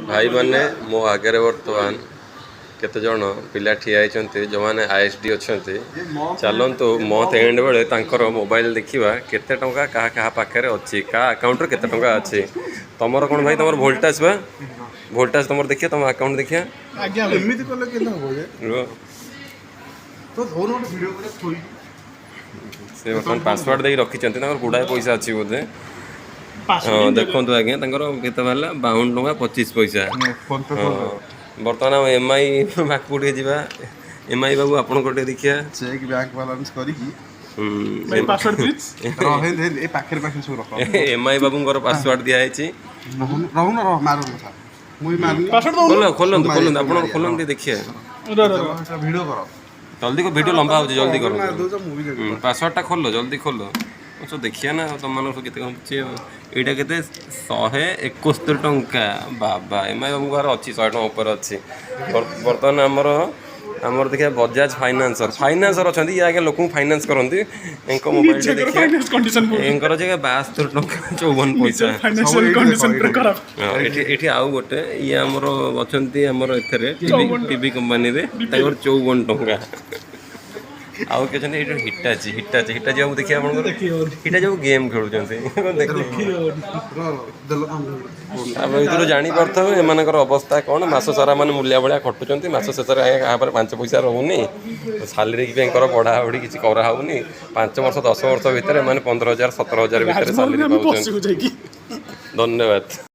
ଭାଇମାନେ, ମୋ ଆଗରେ ବର୍ତ୍ତମାନ କେତେ ଜଣ ପିଲା ଠିଆ ହେଇଛନ୍ତି, ଯେଉଁମାନେ ଆଇଏସ୍ଡି ଅଛନ୍ତି। ଚାଲନ୍ତୁ, ମନ୍ଥ ଏଣ୍ଡ ବେଳେ ତାଙ୍କର ମୋବାଇଲ ଦେଖିବା, କେତେ ଟଙ୍କା କାହା କାହା ପାଖରେ ଅଛି, କାହା ଆକାଉଣ୍ଟରେ କେତେ ଟଙ୍କା ଅଛି। ତମର କ'ଣ ଭାଇ? ତମର ଭୋଲ୍ଟାସ୍ ବା? ଭୋଲ୍ଟାସ୍ ତମର ଦେଖିବା, ତମ ଆକାଉଣ୍ଟ ଦେଖିବା। ଆଜ୍ଞା। ଏମିତି କଲେ କେମିତି ହବ ଯେ? ରୁହ। ତ ଧଉନ, ଗୋଟେ ଭିଡ଼ିଓ କରି ଥୋଇକି। ସେ ବର୍ତ୍ତମାନ ପାସୱାର୍ଡ଼ ଦେଇକି ରଖିଛନ୍ତି। ତାଙ୍କର ଗୁଡ଼ାଏ ପଇସା ଅଛି ବୋଧେ। ହଁ, ଦେଖନ୍ତୁ ଆଜ୍ଞା, ତାଙ୍କର କେତେ ବାହାରିଲା? 52 ଟଙ୍କା 25 ପଇସା। Phone pay. ହଁ, ବର୍ତ୍ତମାନ ଆମ ଏମ୍ I ପାଖକୁ ଟିକେ ଯିବା। ଏମ୍ I ବାବୁ, ଆପଣଙ୍କର ଟିକେ ଦେଖିବା। ଚେକ୍ ବ୍ୟାଙ୍କ ବାଲାନ୍ସ କରିକି। ଭାଇ, ପାସୱାର୍ଡ ପ୍ଲିଜ୍। ରହ, ହେନ୍ତି ଏ ପାଖରେ ପାଖରେ ସବୁ ରଖ। ଏମ୍ I ବାବୁଙ୍କର ପାସୱାର୍ଡ଼ ଦିଆହେଇଛି। ରହୁନ, ରହୁନ, ରହ, ମାରୁନ କଥା। ମୁଁ ବି ମାରୁନି। ପାସୱାର୍ଡ ଦଉନ। ଖୋଲ, ଖୋଲନ୍ତୁ, ଖୋଲନ୍ତୁ, ଆପଣ ଖୋଲନ୍ତୁ, ଟିକେ ଦେଖିବା। ରହ, ରହ, ରହ। ଭିଡ଼ିଓ କର। ଜଲ୍ଦି, ଭିଡ଼ିଓ ଲମ୍ବା ହେଉଛି, ଜଲ୍ଦି କରନ୍ତୁ। ମାରି ଦଉଛ, ମୁଁ ବି ଜାଣିନି। ପାସୱାର୍ଡ଼ଟା ଖୋଲ, ଜଲ୍ଦି ଖୋଲ। ସବୁ ଦେଖିବା ନା, ତମମାନଙ୍କର ସବୁ କେତେ କ'ଣ ଅଛି ଆଉ। ଏଇଟା କେତେ? 171 ଟଙ୍କା। ବାବା, ଏମ୍ I ବାବୁଙ୍କ ପାଖରେ ଅଛି, 100 ଟଙ୍କା ଉପରେ ଅଛି। ବର୍ତ୍ତମାନ ଆମର ଦେଖିବା ବଜାଜ ଫାଇନାନ୍ସର। ଫାଇନାନ୍ସର ଅଛନ୍ତି ଇଏ ଆଜ୍ଞା, ଲୋକଙ୍କୁ ଫାଇନାନ୍ସ କରନ୍ତି। ଏଙ୍କ ମୋବାଇଲ ନିଜର ଦେଖିବା। Finance condition. ଏଙ୍କର ଯେ 72 ଟଙ୍କା 54 ପଇସା। ଫାଇନାନ୍ସିଆଲ କଣ୍ଡିସନ ପୁରା ଖରାପ। ହଁ, ଏଠି ଆଉ ଗୋଟେ ଇଏ ଆମର ଅଛନ୍ତି, ଆମର ଏଥିରେ ଟିଭି କମ୍ପାନୀରେ, ତାଙ୍କର 54 ଟଙ୍କା। ଆଉ କିଏ ଅଛନ୍ତି ଏଇଠି? ହିଟାଚି, ହିଟାଚି, ହିଟାଚି ବାବୁ ଦେଖିବା ଆପଣଙ୍କର। ହିଟାଚି ବାବୁ ଗେମ୍ ଖେଳୁଛନ୍ତି, ଦେଖ। ରହ, ରହ, ଦେଲ। ଆମ ଭିତରୁ ଜାଣିପାରୁଥିବେ ଏମାନଙ୍କର ଅବସ୍ଥା କ'ଣ। ମାସ ସାରା ମାନେ ମୂଲିଆ ଭଳିଆ ଖଟୁଛନ୍ତି। ମାସ ଶେଷରେ ଆଜ୍ଞା କାହା ପାଖରେ 5 ପଇସା ରହୁନି। ସାଲେରୀ ବି ଏଙ୍କର ବଢ଼ା ବଢ଼ି କିଛି କରାହେଉନି। 5 ବର୍ଷ, 10 ବର୍ଷ ଭିତରେ ଏମାନେ 15,000, 17,000 ଭିତରେ ସାଲେରୀ ଆମେ ପାଉଛନ୍ତି। ବସିବୁ ଯାଇକି। ଧନ୍ୟବାଦ।